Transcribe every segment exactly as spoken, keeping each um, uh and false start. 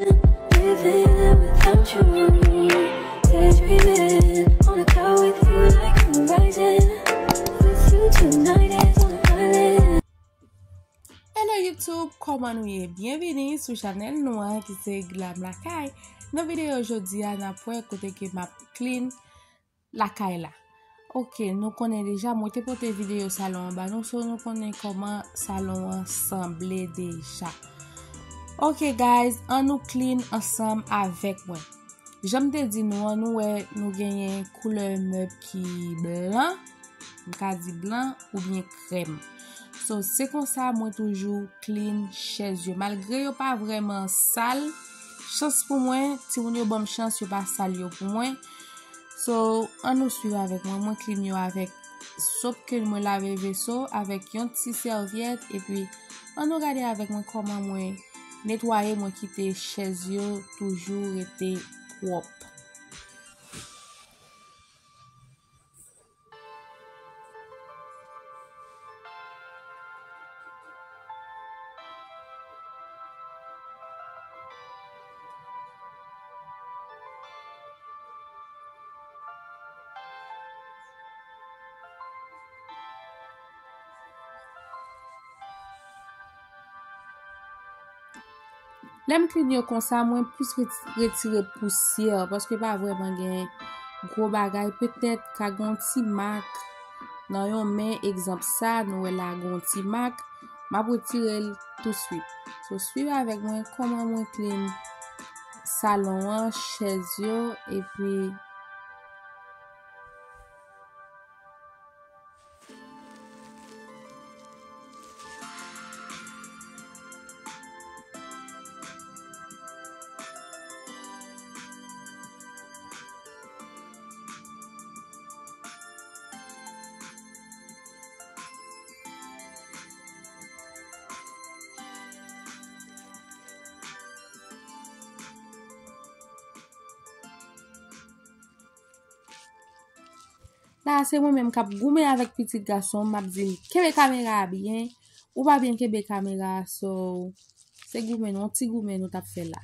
Living there without you. Daydreaming on a cloud with you like horizon. With you tonight is on an island. Hello YouTube, kòman nou ye? Byenvini sou chanèl nou an ki se Glam Lakay. Nan videyo jodi a, n ap wè kote ke m ap clean lakay la. Ok, nou konnen deja, mwen te pote videyo salon an ba nou, so nou konnen kòman salon an sanble deja. Ok guys, ann nou clean ansanm avèk mwen. Jan m te di nou an, nou wè nou genyen koulè mèb ki blan, m ka di blan oubyen krèm. So, se konsa mwen toujou clean chèz yo. Malgre yo pa vrèman sal, chans pou mwen, timoun yo ban m chans, yo pa sal yo pou mwen. So, ann nou swiv avèk mwen. Mwen clean yo avèk sop ke mwen lave veso, avèk yon ti sèvyèt, epi ann nou gade avèk mwen kòman mwen netwaye, mwen kite chèz yo toujou rete pwòp. Lè m clean yo konsa, mwen plis reti-, retire pousyè, paske pa vrèman gen gwo bagay. Petèt ka gen yon ti mak nan yon men, egzanp sa, nou wè la gen yon ti mak, m ap retire l touswit. So, swiv avèk mwen kòman mwen clean salon an, chèz yo, epi La, se mwen menm k ap goumen avèk pitit gason m, m ap di l, "Kenbe kamera a byen." Ou pa byen kenbe kamera a, so, se goumen nou, yon ti goumen nou t ap fè la.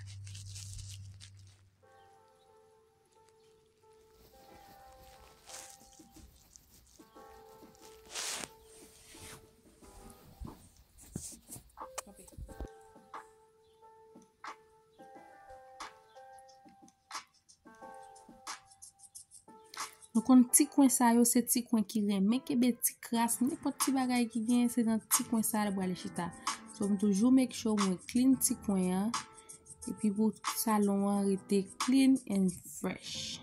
Nou konn ti kwen sa yo, se ti kwen ki renmen kenbe ti kras, nenpòt ti bagay ki gen, se nan ti kwen sa yo l pral chita. So, m toujou make sure mwen clean ti kwen an, epi pou salon an rete clean and fresh.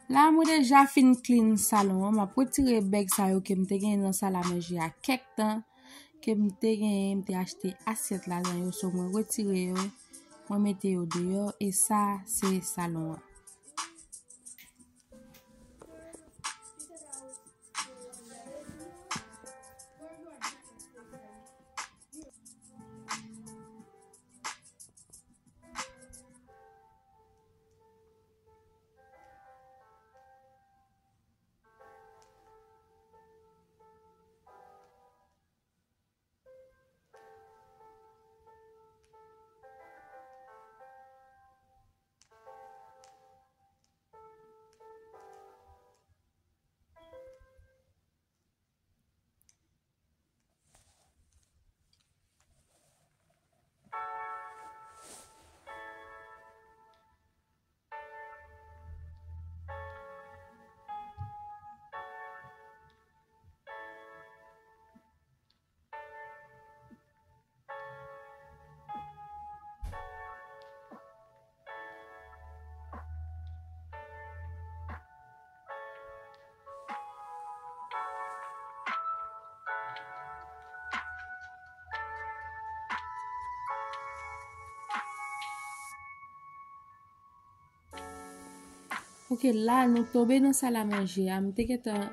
La, mwen deja fin clean salon an. M ap retire bèg sa yo ke m te genyen nan sal a manje a kèk tan. Ke m te genyen, m te achte asyèt ladan yo. So, mwen retire yo. Mwen mete yo deyò. E sa, se salon an. Ok, la nou tonbe nan sal a manje a. M te gentan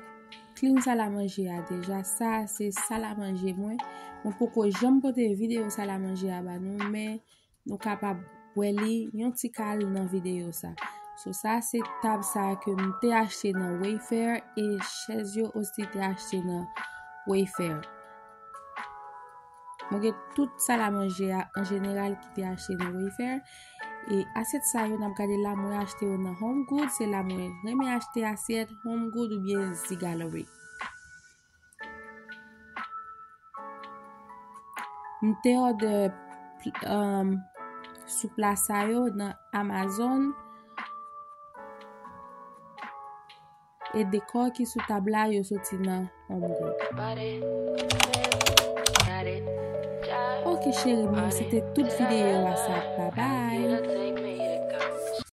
clean sal a manje a deja. Sa a se sal a manje mwen. Mwen poko janm pote videyo sal a manje a ba nou, men nou kapab wè li yon ti kal nan videyo sa. So, sa se tab sa ke m te achte nan Wayfair e chèz yo osi te achte nan Wayfair. Mwen gen tout sal a manje a an jeneral ki te achte nan Wayfair. E asyèt sa yo n ap gade la, mwen achte yo nan Home Goods. Se la mwen renmen achte asyèt, Home Goods oubyen Z Gallerie. M te òdè um, soupla sa yo nan Amazon. E dekò ki sou tab la, yo soti nan Home Goods. Ok, cheri m yo, se te tout videyo a sa. Babay!